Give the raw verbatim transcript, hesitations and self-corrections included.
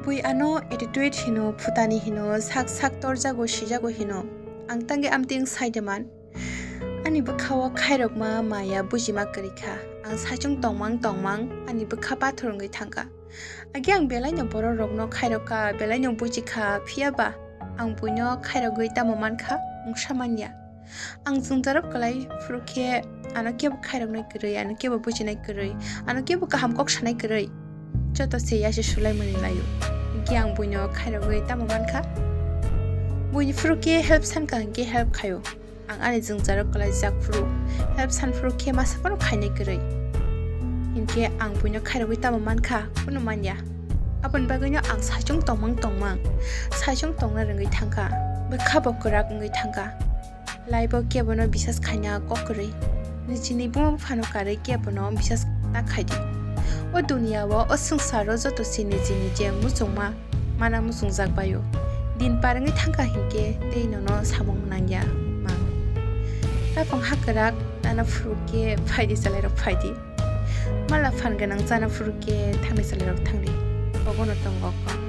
Bui ano attitude hino, phutani hino, sak sak torjago, sijago hino. Ang tangwi amtwng sai de man. Ani bwkhao khairokma maya bujima kwrwi kha. Ang saichung tongmang tongmang ani bwkha pathor wngwi thangkha. Agi ang belaino bororokno khairokha, belaino bujikha, phiyaba ang buino khairogwi tamo mankha, mungsa manya. Ang jwngjaro kwlai phuru khe ano kebo khairoknai kwrwi, ano kebo bujinai kwrwi, ano kebo kaham kok sanai kwrwi. Joto se yase sulaimani laio. Hingke ang buino khairogwi tamo mankha? Buini phuru khe help sankha hingke help khaio. Ang ani jwngjaro kwlaijak phuru, help san phuru khe masa phano khainai kwrwi. Hinkhe ang buino khairogwi tamo mankha? Kunu manya. Aboni bagwino ang saichung tongmang tongmang, saichung tongna rwngwi thangkha, bwkha bo kwrak wngwi thangkha. Laibo kebono bisas khaina kok kwrwi. Nijini buma buphano karwi kebono bisas ta khaidi. O duniya o, o swngcharo joto se niji niji muchungma mana muchungjak baio. Din par wngwi thangkha hinkhe tei nono samung nangya mang. Tapung ha kwrak nana phuru khe phaidi, chalairok phaidi. Mala phan gwnang chana phuru khe thangdi, chalairok thangdi. Obono tongo kok.